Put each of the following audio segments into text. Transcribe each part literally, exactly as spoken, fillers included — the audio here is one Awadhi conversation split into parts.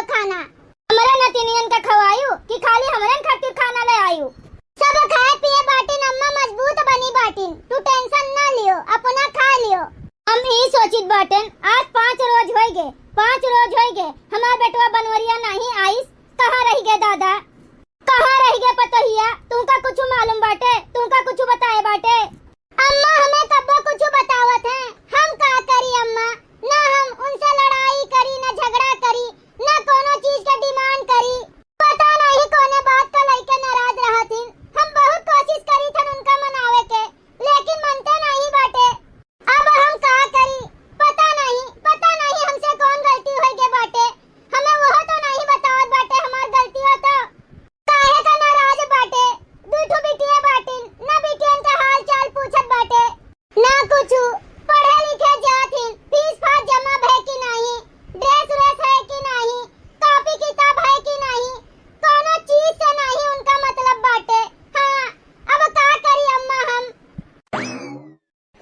खाना। हमरे नतिनियन के खवायू कि खाली हमरे खातिर खाना ले आयू? सब खाए पिए बाटिन अम्मा, मजबूत बनी बाटिन, तू tension ना लियो, अपना खा लियो। हम ई सोचित बाटेन, आज पाँच रोज होइगे, पाँच रोज होइगे, हमार बेटवा बनवरिया नाहीं आइस, कहाँ रहि गे दादा? कहाँ रहि गे पतोहिया? तुमका कुछु मालूम बाटे? तुमका कुछु बताए बाटे? अम्मा हमें कब्बो कुछु बतावत हैं, हम का करी अम्मा? ना हम उनसे लड़ाई करी, ना झगड़ा करी, ना कोनो चीज के demand करी। पता नहीं कोने बात का लइके नाराज रहत हिन। हम बहुत कोशिश करी थन उनका मनावे के, लेकिन मनते नहीं बाटे। अब हम का करी? पता नहीं, पता नहीं हमसे कौन गलती होइ गे बाटे। हमें वह तो नहीं बतावत बाटे हमार गलतियों तो। काहे का नाराज बाटे? दू ठो बिटिया बाटिन, ना बिटियन का हाल चाल पूछत बाटे, ना कुछु। पढ़े लिखे जात हिन, फीस फास जमा भय कि नहीं, dress व्रेस है कि नहीं, कॉपी किताब है कि नहीं, कौनो चीज से नहीं उनका मतलब बाटे। हाँ, अब का करी अम्मा हम?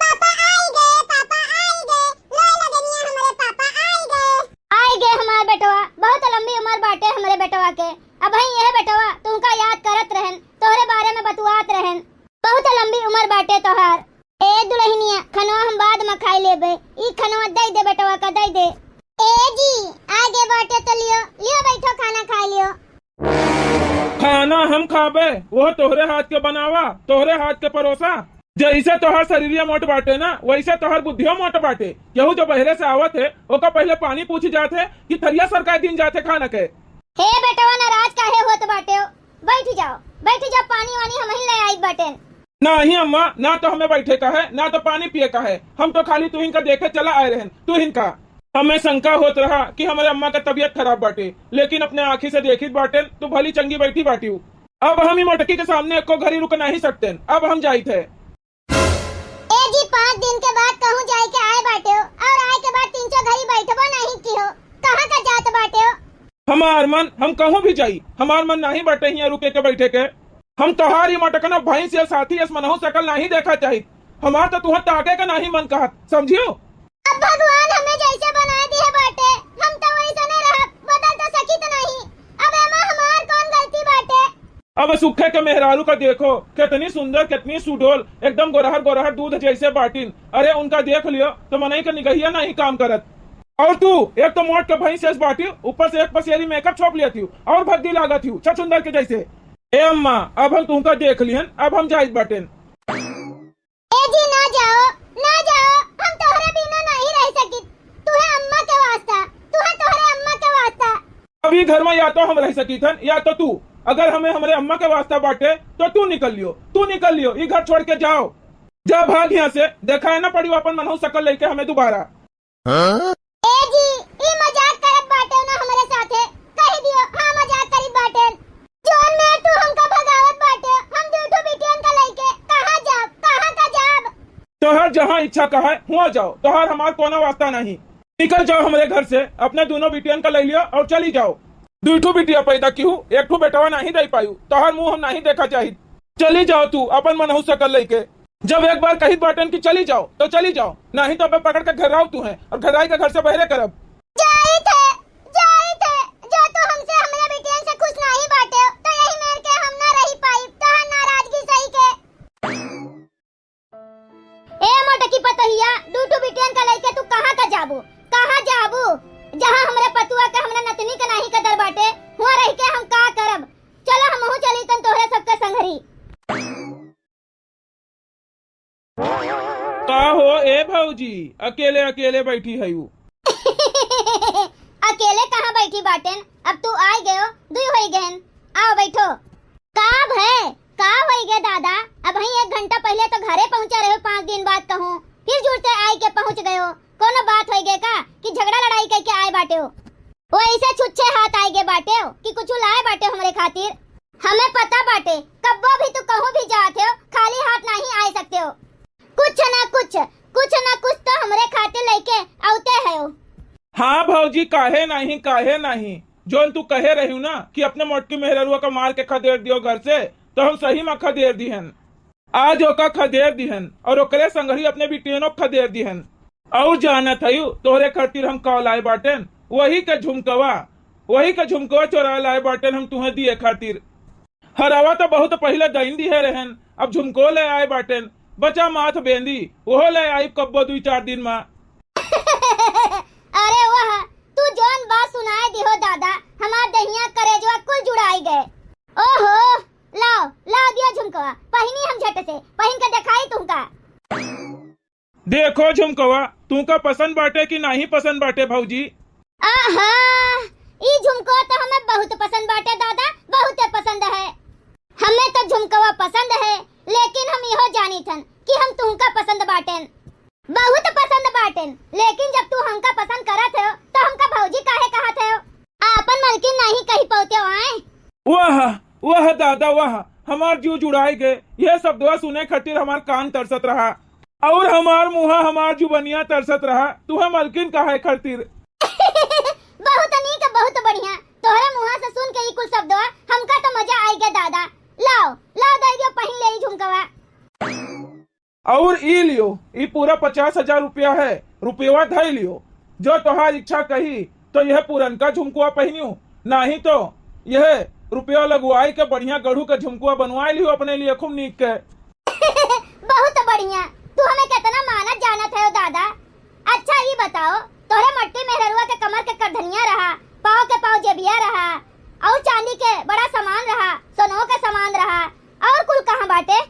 पापा आइ गए, पापा आइ गए, लोए लगनिया हमरे पापा आइ गए। आइ गए हमार बेटवा, बहुत लंबी उम्र बाटे हमरे बेटवा के। अबहीं यह बेटवा तुमका याद करत रहन, तोहरे बारे में बतुआत रहन। बहुत लंबी उम्र बाटे तोहार। ए दुलहिनिया, खनवा हम बाद में खाइ लेबे, ई खनवा दइ दे बेटवा का, दइ दे। ए जी, आइ गए बाटे तो लियो, लियो बैठो खाना खाइ लियो। खाना हम खाबे, वो तोहरे हाथ के बनावा, तोहरे हाथ के परोसा। जैसे तोहर शरीरिया मोट बाटे ना, वैसे तोहर बुद्धियो मोट बाटे। केहू जो बहरे से आवत है, ओका पहिले पानी पूछ जात है कि थरिया सरकाए दिन जात है खाना के। हे बेटवा, नाराज काहे होत बाटे हो? बैठ जाओ, बैठ जाओ, पानी वानी हमहीं ले आइत बाटेन। नाही अम्मा, ना तो हमें बैठे का है, ना तो पानी पिए का है। हम तो खाली तुहिन का देखे चला आए रहन। तुहिन का हमें शंका होत रहा कि हमरे अम्मा का तबीयत खराब बाटे, लेकिन अपने आँखी से देखित बाटेन तो भली चंगी बैठी बाटिउ। अब हम ई मोटकी के सामने एको घड़ी रुक नहीं सकतेन। अब हम जाइत है। ए जी, पाँच दिन के बाद कहूँ जाए के आए बाटे हो और आए के बाद तीन सौ घड़ी बैठबो नहीं की हो, कहाँ का जात बाटे हो? हमार मन, हम कहूँ भी जाई, हमार मन नहीं बाटे हियाँ रुके के बैठे के। हम तोहार ई मोटकना भैंस या साथी अस मनहू सकल नहीं देखा चाहित। हमार तो तुहर ताके का नहीं मन कहत, समझियो? अब भगवान हमें जैसे बनाए दिए बाटे, हम तो वैसने रहब, बदल तो सकित नहीं। अब एमा हमार कौन गलती बाटे? अब सुखे के मेहरारू का देखो, कितनी सुंदर, कितनी सुडोल, एकदम गोरहर गोरहर दूध जैसे बाटिन। अरे उनका देख लियो तो मनई के निगहिया नहीं काम करत। और तू एक तो मोट के भैंस जैस बाटिउ, ऊपर से एक पसेरी makeup छोप लियतिउ और भद्दी लागतिउ छछुंदर के जैसे। ए अम्मा, अब हम तुमका देख लिहन, अब हम जाइत बाटेन। ए जी, ना जाओ, ना जाओ, हम तोहरे बिना नहीं रह सकित। तुहे अम्मा के वास्ता, तुहे तोहरे अम्मा के वास्ता। अब ई घर में या तो हम रह सकित हन, या तो तू। अगर हमें हमरे अम्मा के वास्ता बाटे, तो तू निकल लियो, तू निकल लियो, ई घर छोड़ के जाओ। जा भाग यहाँ से, देखाए ना पड़ियो अपन मनहू सकल लेके हमें दोबारा। हाँ? ए जी, ई मजाक करत बाटे ना हमरे साथे? कह दियो, हाँ, मजाक करित बाटे। जौन में तू हमका भगावत बाटे, हम दू ठो बिटियन का लइके कहाँ जाब, कहाँ का जाब? तोहर जहाँ इच्छा कहे, हुआ जाओ, तोहर हमार कोनो वास्ता नहीं। निकल जाओ हमरे घर से, अपने दोनों बिटियन का ले लियो और चली जाओ। दू ठो बिटिया पैदा किहू, एक ठो बेटवा नहीं दे पायू, तोहर मुँह हम नहीं देखा चाहित। चली जाओ तू अपन मनहू सकल लेके। जब एक बार कहित बाटेन कि चली जाओ, तो चली जाओ, नहीं तो अबे पकड़ के घर्राउब तुहे और घर्राई के घर से बहरे करब। जाइत है, जाइत है, जो तू हमसे, हमरे बिटियन से खुश नहीं बाटे, तो यही मेर के हम ना रही पाइब, तोहार नाराजगी सही के। ए मोटकी पतोहिया, दू ठो बिटियन का लइके तू कहाँ का जाबू, कहाँ जाबू? जहाँ हमरे पतुआ के, हमरे नतनी के नाही कदर बाटे, हुआ रह के हम का करब? चलो हमहू चली तन तोहरे सबके संघरी। का हो ए भौजी, अकेले अकेले बैठी हयू? अकेले कहाँ बैठी बाटेन, अब तू आइ गयो, दुई होई गहन, आओ बैठो। का भय, का होई गे दादा? अबहीं एक घंटा पहिले तो घरे पहुँचा रहे हो, पाँच दिन बाद कहूँ, फिर जुरते आइ के पहुँच गयो। कोनो बात होई गे का कि झगड़ा लड़ाई कइके आए बाटे हो? वैसे छुच्छे हाथ आइ गे बाटे हो कि कुछ लाए बाटे हो हमरे खातिर? हमें पता बाटे, कब्बो भी तू कहूँ भी जात हो, खाली हाथ नहीं आए सकते हो। कुछ ना कुछ, कुछ ना कुछ तो हमरे खातिर लइके आउते हो। हाँ भौजी, काहे नहीं, काहे नहीं। जौन तू कहे रहियो ना कि अपने मोटकी मेहररुआ का मार के खदेड़ दियो घर से, तो हम सही में खदेड़ दिहन। आज ओका खदेड़ दिहन और ओकरे संगही अपने बिटियनो खदेड़ दिहन। और जानत हयू तोहरे खातिर हम का लाए बाटेन, वही के झुमकवा। वही का झुमकवा चोराए लाए बाटेन हम तुहें दिए खातिर। हरवा तो बहुत पहिले दइन दिहे रहेन, अब झुमको ले आए बाटेन। बचा माथ बेंदी, ओहो ले आई कब्बो दुई चार दिन मा। अरे वाह, तू जौन बात सुनाए दिहो दादा, हमार दहिया करेजवा कुल जुड़ाई गए। ओहो, लाओ, लाओ दियो झुमकवा, पहिनी हम झट से, पहिन के देखाई तुमका। देखो झुमकवा, तुमका पसंद बाटे कि नाही पसंद बाटे भौजी? आहा, ई झुमकवा तो हमें बहुत पसंद बाटे दादा, बहुते पसंद है। हमें तो झुमकवा पसंद है, लेकिन हम इहो जानी थन कि हम तुमका पसंद बाटेन। बहुत पसंद बाटेन, लेकिन जब तू हमका पसंद करत हो, तो हमका भौजी काहे कहत हो? आपन मलकिन नाही कही पौते हो, आए? वाह, वाह दादा, वाह, हमार जीव जुड़ाई गए। यह शब्दवा सुने खातिर हमार कान तरसत रहा, और हमार मुहा, हमार जुबनिया तरसत रहा, तुहे मलकिन कहे खातिर। बहुत नीक, बहुत बढ़िया। तोहरे मुहा से सुन के ई कुल शब्दवा, हमका तो मजा आई गए दादा। लाओ, लाओ दे दियो, पहिन ले ई झुमकवा। और ई लियो, ई पूरा पचास हजार रुपया है, रुपयवा धई लियो। जो तोहार इच्छा कही, तो यह पुरनका झुमकुआ पहिनियो, नाही तो यह रुपया लगवाई के बढ़िया गढ़ू के झुमकुआ बनवाई लियो अपने लिए खूब नीक के। बहुत बढ़िया, तू हमें कितना मानत जानत है दादा। अच्छा ई बताओ, तोहरे मट्टी मेहररुआ के कमर के करधनिया रहा, पाँव के पाँव जेबिया रहा, और चांदी के बड़ा सामान रहा, सोनो के सामान रहा, और कुल कहाँ बाटे?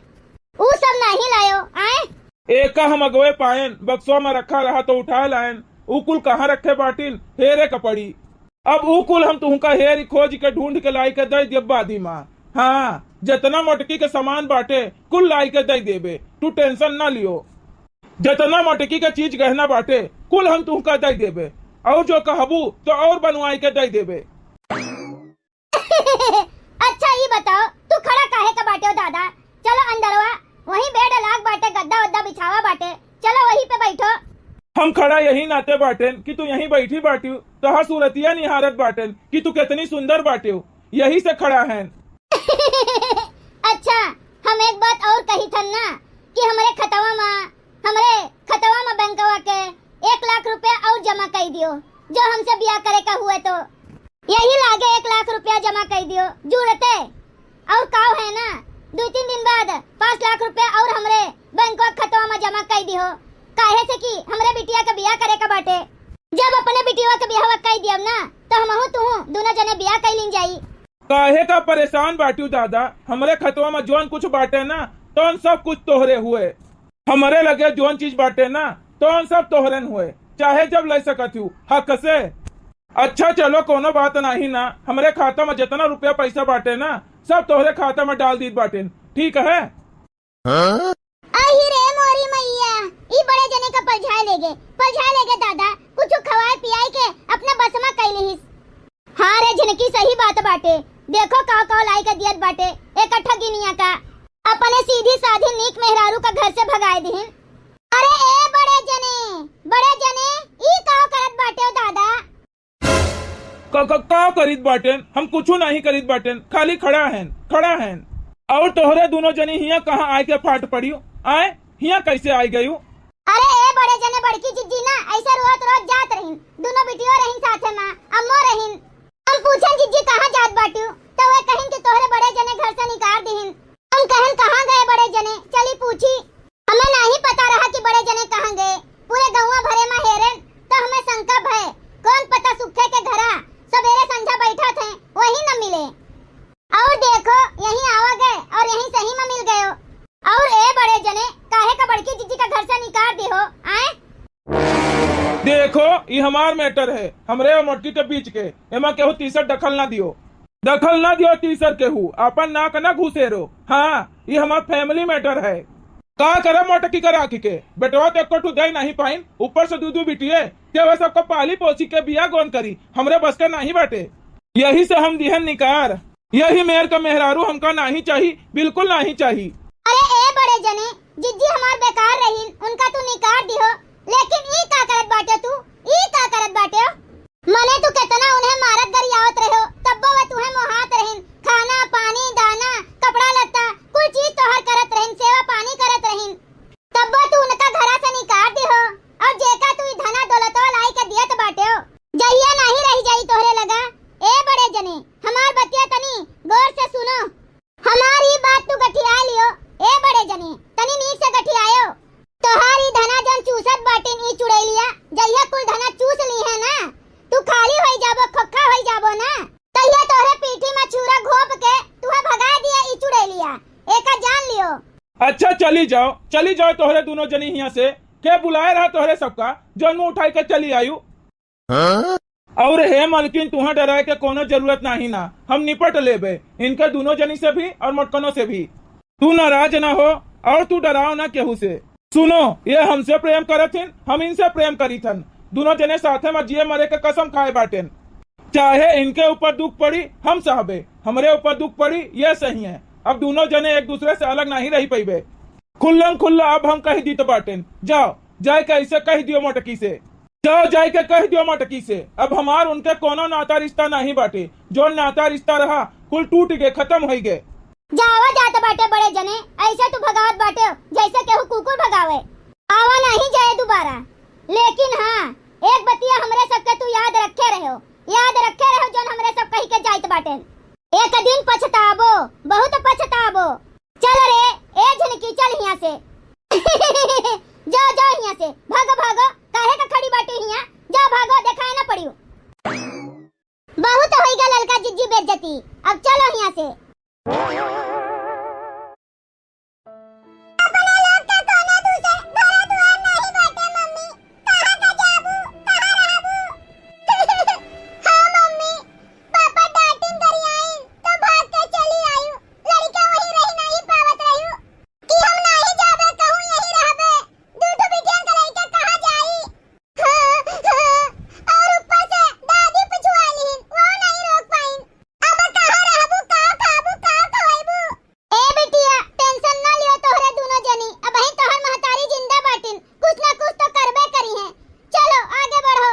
ऊ सब नाही लायो, आए? एका हम अगवे पाएन, बक्सवा में रखा रहा तो उठाए लाएन। ऊ कुल कहाँ रखे बाटिन, हेरे के पड़ी। अब ऊ कुल हम तुहका हेरी खोज के ढूंढ के लाई के दे देब बादी मा। हाँ, जितना मोटकी के सामान बाटे, कुल लाई के दे देबे, तू tension ना लियो। जितना मोटकी के चीज गहना बाटे, कुल हम तुहका दे देबे, और जो कहबू तो और बनवाई के दे देबे। अच्छा ई बताओ, तू खड़ा काहे का बाटे हो दादा? चलो अंदरवा, वहीं bed लाग बाटे, गद्दा उद्दा बिछावा बाटे, चलो वहीं पे बैठो। हम खड़ा यही नाते बाटेन कि तू यहीं बैठी बाटियो, तोहार सूरतिया निहारत बाटेन कि तू कितनी सुंदर बाटियो, यही से खड़ा हैं। अच्छा, हम एक बात और कही थन ना कि हमरे खतवा मा, हमरे खतवा मा बैंकवा के एक लाख रुपया और जमा कई दियो, जो हमसे बियाह करे का हुए तो। यही लागे एक लाख रुपया जमा कई दियो, जुड़ते। और काव है ना, दो तीन दिन बाद पाँच लाख रुपया और हमरे बैंकवा खतवा मा जमा कई दियो, काहे से कि हमरे बिटिया के बियाह करे का बाटे। जब अपने बिटिया के बियाह कई दियब ना, तो हमहू तुहू दोनों जने बियाह कई लीन जाई। काहे का परेशान बाटियो दादा, हमरे खतवा मा जौन कुछ बाटे ना, तौन सब कुछ तोहरे हुए। हमरे लगे जौन चीज बाटे ना, तौन सब तोहरेन हुए, चाहे जब ले सकत हू, हक से। अच्छा चलो, कोनो बात नाही ना, हमरे खाता मा जितना रुपया पैसा बाटे ना, सब तोहरे खाता मा डाल दीत बाटेन, ठीक है? अहि रे मोरी मइया, ई बड़े जने का पलझाए लेगे, पलझाए लेगे दादा, कुछ खवाए पियाए के अपना बस मा कई लिहिस। हाँ रे झिनकी, सही बात बाटे। देखो काव काव लाई के दियत बाटे, एकट्ठा गिनिया का। अपने सीधी साधी नीक मेहरारू का घर से भगाए दिहिन। अरे ए बड़े जने, बड़े जने, ई काव करत बाटे ओ दादा? का, का, का करीत बाटेन? हम कुछू नाही करीत बाटेन, खाली खड़ा हैं, खड़ा हैं। और तोहरे दोनों जनी हियाँ कहाँ आए के फाट पड़ियो? आए, हियाँ कैसे आई गयू? अरे ए बड़े जने बड़की जिज्जी ना, ऐसे रोत रोत जात रहिन, दोनों बिटियो रहिन साथे मा, अम्मो रहिन। हम पूछन जिज्जी कहाँ जात बाटियो, तो वे कहिन कि तोहरे बड़े जने घर से निकार दिहिन। हम कहन कहाँ गए बड़े जने, चली पूछी। हमें नाही पता रहा कि बड़े जने कहाँ गए। पूरे गौवा भरे मा हेरेन, तो हमें शंका भय, कौन पता सुखे के घरा सबेरे संझा बैठा थे, वही न मिले। और देखो, यहीं आवा गए और यहीं सही मा मिल गयो। और ए बड़े जने, काहे का बड़की जिज्जी का घर से निकार दिहो, आए? देखो, ई हमार matter है, हमरे और मोटकी के बीच के, एमा केहू तीसर दखल ना दियो। दखल ना दियो तीसर केहू, आपन नाक ना घुसेरो। हाँ, ई हमार family matter है। का करे मोटकी के राखी के, बेटवा तो एको ठू दे नाही पाइन, ऊपर से दू दू बिटिये, के वह सबको पाली पोसी के बिया गौन करी, हमरे बस के नाही बाटे। यही से हम दिहन निकार। यही मेर का मेहरारू हमका नाही चाही, बिल्कुल नाही चाही। अरे ए बड़े जने, जिज्जी हमार बेकार रहीन, उनका तू निकार दिहो, लेकिन ई का करत बाटे तू? ई का करत बाटे? मने तू केतना उन्हें मारत गरियावत रहो, तब्बो वे तुहें मोहात रहीन। खाना, पानी, दाना, कपड़ा लत्ता, कुल चीज तोहर करत रहीन, सेवा पानी करत रहीन। तब्बो तू उनका घरा से निकार दिहो, और जेका तू ई धना दौलतवा लाई के दियत बाटे हो, जहिया नाही रही जाई तोहरे लगा। ए चली जाओ, चली जाओ तोहरे दुनो जनी हियाँ से। के बुलाए रहा तोहरे सबका, जौन मुँह उठाई के चली आयु? हाँ? और हे मलकिन, तुहाँ डराए के कोनो जरूरत नाही ना, हम निपट लेबे इनके दुनो जनी से भी और मोटकनो से भी। तू नाराज ना हो और तू डराओ ना केहू से। सुनो, ये हमसे प्रेम करत हिन, हम इनसे प्रेम करीत हन। दुनो जने साथे में जिए मरे के कसम खाए बाटेन। चाहे इनके ऊपर दुख पड़ी, हम सहबे, हमरे ऊपर दुख पड़ी, ये सही है। अब दुनो जने एक दूसरे से अलग नाही रही पइबे। खुल्लम खुल्ला अब हम कहि दीत बाटेन। जाओ, जाए के ऐसे कहि दियो मोटकी से। जाओ, जाए के कहि दियो मोटकी से। अब हमार उनके कोनो नाता रिश्ता नाही बाटे। जौन नाता रिश्ता रहा, कुल टूट गे, खतम होइ गे। जावा जात बाटे बड़े जने, ऐसे तू भगावत बाटे, जैसे केहू कुकुर भगावे। आवा नाही जाए दुबारा। लेकिन हाँ, एक बतिया हमरे सबके तू याद रखे रहो, याद रखे रहो, जौन हमरे सब कहि के जाइत बाटेन। एक दिन पछताबो, बहुत पछताबो। चल रे, ए झिनकी, चल हियाँ से। जाओ, जाओ हियाँ से, भागो, भागो, काहे का खड़ी बाटे हियाँ? जाओ, भागो, देखाए ना पड़ियो। बहुत होइगा ललका जिज्जी बेइज्जती, अब चलो हियाँ से। अपने लोग के कोनो दूसर घर दुआर नाही बाटे मम्मी, कहाँ का जाबू, कहाँ रहबू? हाँ मम्मी, पापा डांटिन गरियाइन तो भाग के चली आयु, लड़का वही रही नाही पावत रहू कि हम नाही जाबे कहूँ यही रहबे, दू ठो बिटियन के लइके कहाँ जाई? हाँ, हाँ, और ऊपर से दादी पिछुआ लिहिन, वो नहीं रोक पाइन। अब कहाँ रहबू, का खाबू, का खवैबू? ए बिटिया, tension ना लियो तोहरे दुनो जनी, अबहीं तोहर महतारी जिंदा बाटिन, कुछ ना कुछ तो करबे करी हैं। चलो आगे बढ़ो।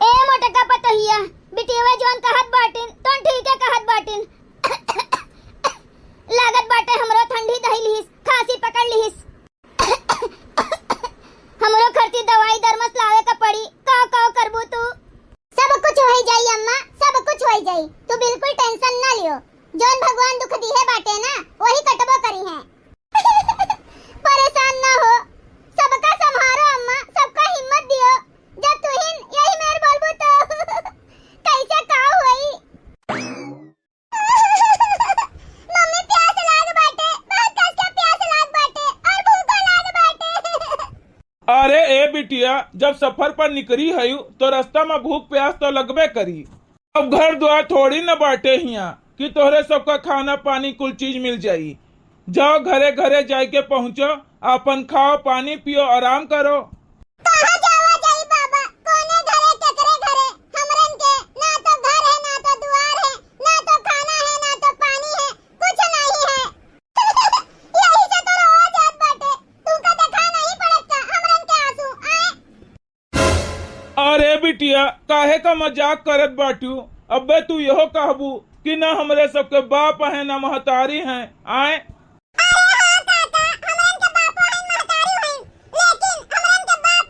ए मोटका पतोहिया, बिटिया जौन कहत बाटिन, तौन ठीके कहत बाटिन। लागत बाटे हमरो ठंडी धई लिहिस, खांसी पकड़ लिहिस। हमरो खर्ची दवाई दरमस लावे का पड़ी। काव काव करबू तू? सब कुछ होई जाई अम्मा, सब कुछ होई जाई। तू बिल्कुल tension ना लियो। जौन भगवान दुख दिहे बाटे ना, वही कटबो करी हैं। परेशान ना हो, सबका संभारो अम्मा, सबका हिम्मत दियो। जब तुहिन यही मेर बोलबू तो कैसे का होई? मम्मी, प्यास लाग बाटे, बहुत कस के प्यास लाग बाटे और भूखो लाग बाटे। अरे ए बिटिया, जब सफर पर निकरी हयू तो रास्ता में भूख प्यास तो लगबे करी। अब घर द्वार थोड़ी न बाटे हियाँ कि तोहरे सबका खाना पानी कुल चीज मिल जाई। जाओ घरे घरे जाइके पहुँचो, आपन खाओ पानी पियो, आराम करो। कहाँ जावा जाई बाबा, कोने घरे केकरे घरे? हमरन के ना तो घर है, ना तो दुआर है, ना तो खाना है, ना तो पानी है, कुछ नहीं है। यही से तो रोवा जात बाटे, तुमका देखा नहीं पड़त का हमरन के आंसू? आए। अरे बिटिया, काहे का मजाक करत बाटू? अबे तू यहो कहबू कि ना हमरे सबके बाप हैं, ना महतारी हैं, आए? अरे हाँ काका, हमरन के बापो हैं, महतारी हैं, लेकिन हमरन के बाप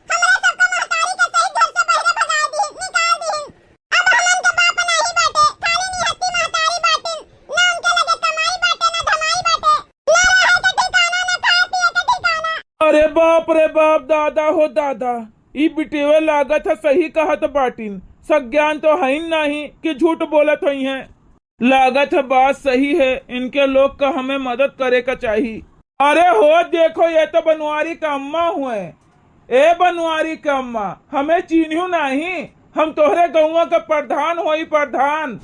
हमरे सबके महतारी के सही घर से बहरे भगा दीहिन, निकाल दीहिन। अब हमन के बाप नाही बाटे, खाली निहत्थी महतारी बाटिन, ना उनके लगे कमाई बाटे, ना धमाई बाटे, ना रहे के ठिकाना, ना खाए पिए के ठिकाना। अरे बाप रे बाप, दादा हो दादा, ई बिटिवे लागत है सही कहत बाटिन, सज्ञान तो हईन नाही कि झूठ बोलत होई हैं। लागत है बात सही है, इनके लोग का हमें मदद करे का चाही। अरे हो देखो, ये तो बनवारी का अम्मा हुए। ए बनवारी के अम्मा, हमें चीन्हू नाही, हम तोहरे गौवा के प्रधान होई प्रधान।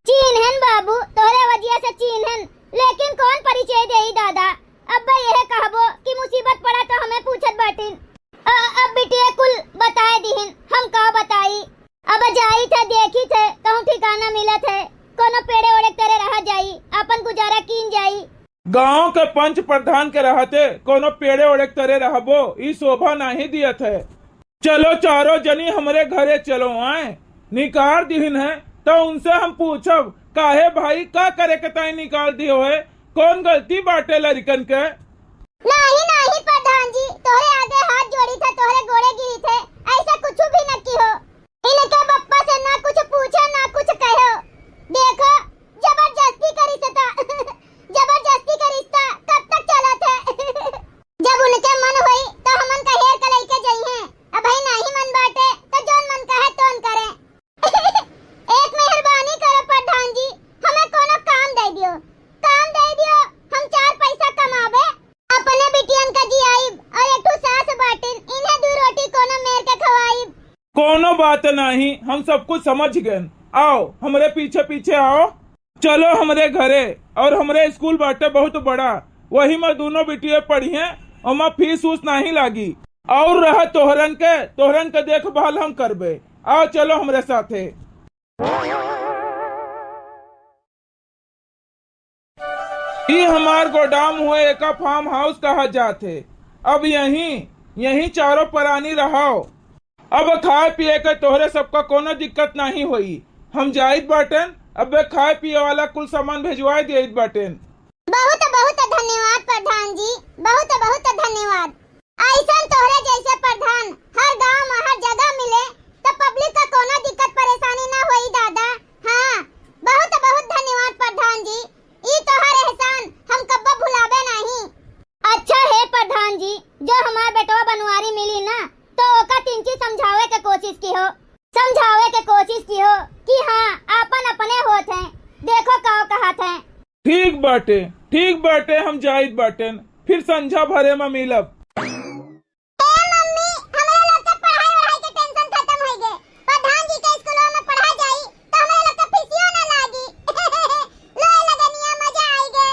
चीन्हन बाबू, तोहरे वजिया से चीन्हन, लेकिन कौन परिचय देई दादा? अब्बे यह कहबो कि मुसीबत पड़ा तो हमें पूछत बाटिन। अ, अब बिटिया कुल बताए दिहिन, हम का बताई? अब जाई थे, देखी थे, कहूँ ठिकाना मिलत है, कोनो पेड़े ओड़े के तरे रहा जाई, अपन गुजारा कीन जाई। गांव के पंच प्रधान के रहते कोनो पेड़े ओड़े के तरे रहबो, ई शोभा नाही दियत है। चलो चारों जनी हमरे घरे चलो आए। निकाल दिहिन है तो उनसे हम पूछब, काहे भाई, का करे के ताई निकाल दियो है? कौन गलती बाटे लड़िकन के? नाही, नाही प्रधान जी, तोहरे आगे हाथ जोड़ी थे, तोहरे गोड़े गिरी थे, ऐसा कुछ भी न किहो। इनके बप्पा से ना कुछ पूछो, ना कुछ कहो। देखो, जबरदस्ती करी सता। जबरदस्ती के रिश्ता कब तक चलत है? जब उनके मन होई, तो हमन का हेर के लइके जइहें। अबही नाही मन बाटे, तो जौन मन कहे, तौन करें। एक मेहरबानी करो प्रधान जी, हमें कोनो काम दे दियो, काम दे दियो, हम चार पैसा कमावे, अपने कौनो बात नाही, हम सब कुछ समझ गए। आओ, हमरे पीछे पीछे आओ। चलो हमरे घरे, और हमरे स्कूल बाटे बहुत बड़ा, वही में दोनों बिटिये पढ़िहें, ओमा फीस उस नाही लागी। और रहा तोहरन के, तोहरन के देखभाल हम करबे। आओ चलो हमरे साथे। ई हमार गोडाम हुए, एका फार्म हाउस कहा जात है। अब यहीं, यहीं चारों परानी रहाओ। अब खाए पिए के तोहरे सबका कोनो दिक्कत नाही होई। हम जाइत बाटेन, अबे खाए पिए वाला कुल सामान भेजवाए देइत बाटेन। बहुत बहुत धन्यवाद प्रधान जी, बहुत बहुत धन्यवाद। ऐसन तोहरे जैसे प्रधान हर गांव में हर जगह मिले, तो पब्लिक का कोनो दिक्कत परेशानी ना होई दादा। हाँ, बहुत बहुत धन्यवाद प्रधान जी, ई तोहर एहसान हम कब्बो भुलाबे नहीं। अच्छा हे प्रधान जी, जो हमार बेटवा बनवारी मिली ना, तो ओका तीन चीज समझावे के कोशिश किहो, समझावे के कोशिश किहो कि हाँ, आपन अपने होत हैं, देखो का कहत हैं। ठीक बाटे, ठीक बाटे, हम जाइत बाटेन, फिर संझा भरे में मिलब। ए मम्मी, हमरे लोग के पढ़ाई वढ़ाई के टेंशन खत्म होई गे। प्रधान जी के स्कूलों में पढ़ा जाई, तो हमरे लोग के फीसियो ना लागी। लोए लगनिया, मजा आई गे।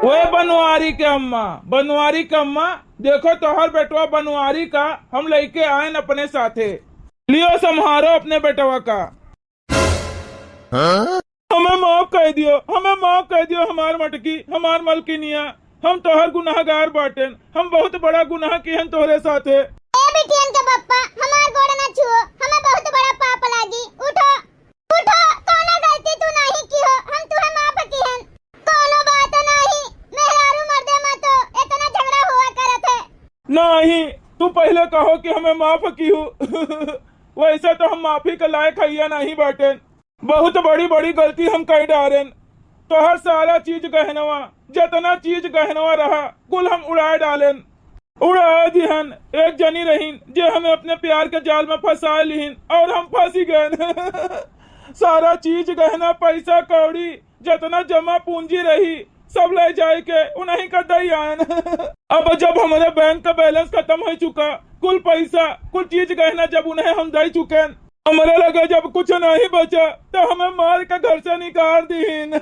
ओए बनवारी के अम्मा, बनवारी के अम्मा, देखो तोहर बेटवा बनवारी का हम लइके आएन अपने साथे। लियो संभारो अपने बेटवा का। हाँ? हमें माफ कर दियो, हमें माफ कर दियो, हमार मटकी, हमार मलकिनिया। हम तोहर गुनाहगार बाटेन, हम बहुत बड़ा गुनाह किहन तोहरे साथे। ए बिटियन के पप्पा, हमार गोड़ ना छुओ, हमें बहुत बड़ा पाप लागी। उठो, उठो, कौनो गलती तू नहीं किहो, हम तुहे माफ किहन। कौनो बात नहीं, मेहरारू मर्दे में तो इतना झगड़ा हुआ करत है। नहीं, तू पहले कहो कि हमें माफ किहो। वैसे तो हम माफी के लायक हइया नहीं बाटेन। बहुत बड़ी बड़ी गलती हम कर डारेन। तोहर सारा चीज गहनवा, जितना चीज गहनवा रहा, कुल हम उड़ा डालेन। उड़ा दिहन। एक जनी रहीन जे हमें अपने प्यार के जाल में फंसा लिहिन और हम फंसी गएन। सारा चीज गहना, पैसा कौड़ी, जितना जमा पूंजी रही, सब ले जाए के उन्हीं का दई आएन। अब जब हमरे बैंक का बैलेंस खत्म हो चुका, कुल पैसा, कुल चीज गहना जब उन्हें हम दे चुकेन, हमरे लगे जब कुछ नहीं बचा, तो हमें मार के घर से निकाल दीहिन।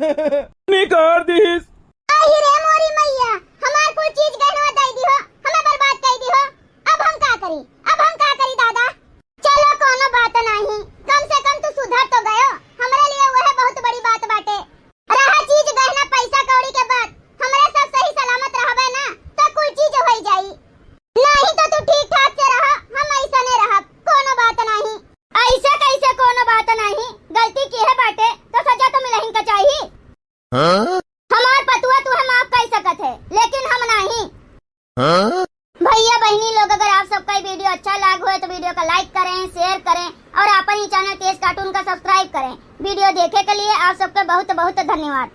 निकाल दीहिस। अहि रे मोरी मैया, हमार कुल चीज गहनवा दे दिहो, हमें बर्बाद कर दिहो। अब हम का करी, अब हम का करी दादा? चलो कोनो बात नहीं, कम से कम तू सुधर तो गयो, हमरे लिए वह बहुत बड़ी बात बाटे। रहा चीज गहना पैसा कौड़ी के बात, हमरे सब सही सलामत रहबे ना, तो कुल चीज होई जाई। नहीं तो तू ठीक ठाक से रहा, हम ऐसने रहब, कोनो बात नहीं। ऐसे कैसे कोनो बात नहीं? गलती किहे बाटे तो सजा तो मिलहिन का चाही। हाँ? हमार पतुआ तुहे माफ कर सकत है, लेकिन हम नहीं। हाँ? भैया बहनी लोग, अगर आप सबका ये वीडियो अच्छा लाग होए तो वीडियो का लाइक करें, शेयर करें और अपन ही चैनल तेज कार्टून का सब्सक्राइब करें। वीडियो देखे के लिए आप सबके बहुत बहुत धन्यवाद।